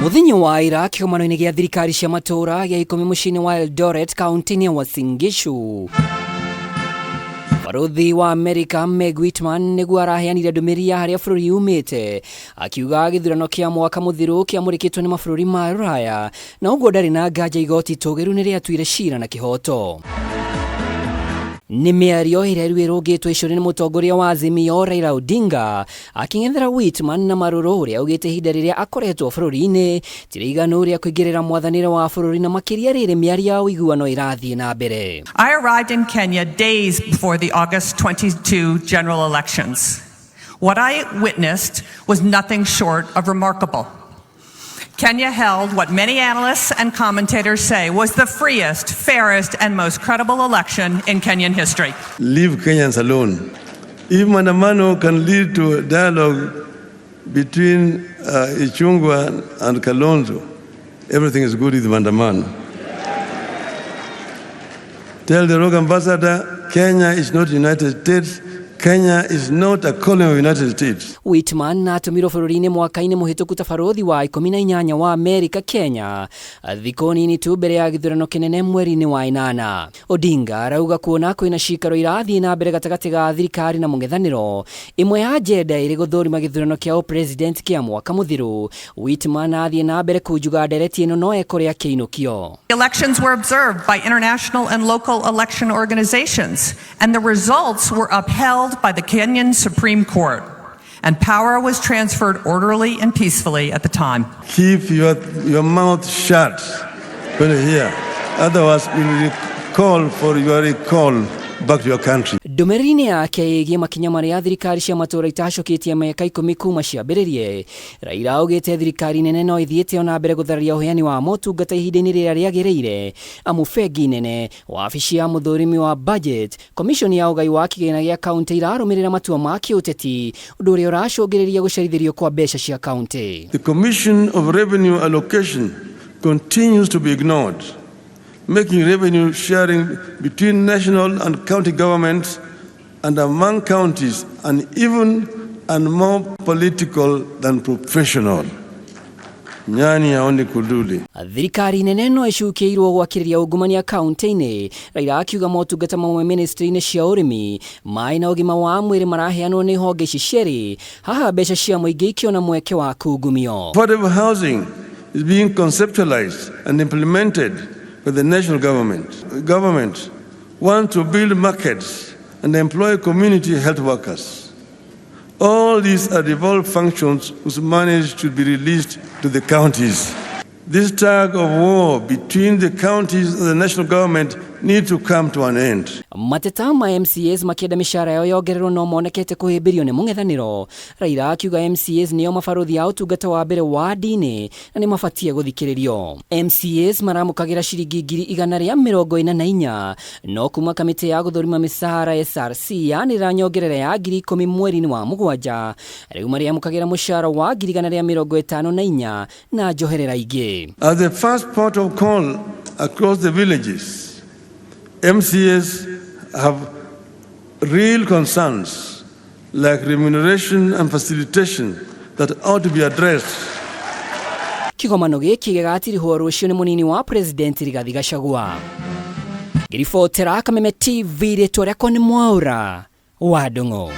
Mũthenya wa ira kĩgomano-inĩ gĩa thirikari cia matũũra gĩa ikũmi mũciĩ-inĩ wa Eldoret kaunti-inĩ ya Uasin Gishu. Barũthi wa Amerika Meg Whitman nĩguo araheanire ndũmĩrĩri ya harĩa bũrũri umĩte akiuga gĩthurano kĩa mwaka mũthiru kĩamũrĩkĩtwo nĩ mabũrũri ma rũraya na ũguo ndarĩ na nganja igoti itũgĩru nĩ rĩatuire cira na kĩhoto. Nĩ mĩario ĩrĩa rĩu ĩrũngĩtwo icũrĩ nĩ mũtongoria wa Azimio Raila Odinga akĩng'ethera Whitman na marũrũ ũrĩa augĩte ihinda rĩrĩa akoretwo bũrũri-inĩ ti rĩiganu rĩa kũingĩrĩra mwathanĩre wa bũrũri na makĩria rĩrĩ mĩario ya ũiguano ĩrathiĩ na mbere. I arrived in Kenya days before the August 22 general elections. What I witnessed was nothing short of remarkable. Kenya held what many analysts and commentators say was the freest, fairest, and most credible election in Kenyan history. Leave Kenyans alone. If Maandamano can lead to dialogue between Ichung'wah and Kalonzo, everything is good with Maandamano. Tell the rogue ambassador, Kenya is not United States. Kenya is not a colony of United States. Whitman atũmirwo bũrũri-inĩ mwaka-inĩ mũhĩtũku ta barũthi wa 18 wa Amerika Kenya thikũ nini tu mbere ya gĩthurano kĩnene mweri-inĩ wa ĩnana. Odinga arauga kuona kwĩna cikaro irathiĩ na mbere gatagatĩ ga thirikari na mũng'ethanĩro ĩmwe ya agenda ĩrĩ gũthũrima gĩthurano kĩa ũpresident kĩa mwaka mũthiru. Whitman athiĩ na mbere kunjuga ndereti ĩno no ekore akĩinũkio. Elections were observed by international and local election organizations, and the results were upheld by the Kenyan Supreme Court. And power was transferred orderly and peacefully at the time. Keep your mouth shut when you hear. Otherwise, we will call for your recall back to your country. Ndũmĩrĩri-inĩ yake ĩgiĩ makinya marĩa thirikari cia matũũra itacũkĩtie mĩaka 10 kuma ciambĩrĩrie, Raila augĩte thirikari nene no ĩthiĩte ona mbere gũthararia ũheani wa motungata ihinda-inĩ rĩrĩa rĩagĩrĩire, amu bengi nene, wabici ya mũthũrimi wa budget, commission ya ũgai wa kĩgĩna gĩa kaunti irarũmĩrĩra matua ma kĩũteti, ũndũ ũrĩa ũracũngĩrĩria gũcerithĩrio kwa mbeca cia kaunti. The Commission of Revenue Allocation continues to be ignored, making revenue sharing between national and county governments and among counties uneven and more political than professional. Nyani haoni kuduli. Thirikari nene no ĩcukĩirwo gwakĩrĩria ungumania kaunti-inĩ, Raila akiuga motungata mamwe ministry-inĩ cia ũrĩmi, maĩ na ũgima wa mwĩrĩ maraheanwo nĩ honge ici cierĩ, haha mbeca cia mũingĩ ikĩona mweke wa kungumio. Affordable housing is being conceptualized and implemented by the national government. Government wants to build markets and employ community health workers. All these are devolved functions whose money should be released to the counties. This tug of war between the counties and the national government need to come to an end. Mateta ma MCAs makĩenda mĩcara yao yongererwo no monekete kũhĩmbĩrio nĩ mũng'ethanĩro. Raila akiuga MCAs nĩo mabarũthi a ũtungata wa mbere wadi-inĩ na nĩ mabatie gũthikĩrĩrio. MCAs maramũkagĩra ciringi 144,000 no kuma kamĩtĩ ya gũthũrima mĩcara SRC yanĩrĩra nyongerera ya 10,000 mweri-inĩ wa mũgwanja, rĩu marĩamũkagĩra mũcara wa 154,000 na njoherera ingĩ. As the first port of call across the villages, MCAs have real concerns like remuneration and facilitation that ought to be addressed. Kĩgomano gĩkĩ gĩgatirihwo rũciũ nĩ mũnini wa president Rigathi Gachagua. Ngĩribotera Kameme TV, rĩtwa rĩakwa nĩ Mwaũra wa Ndung'u.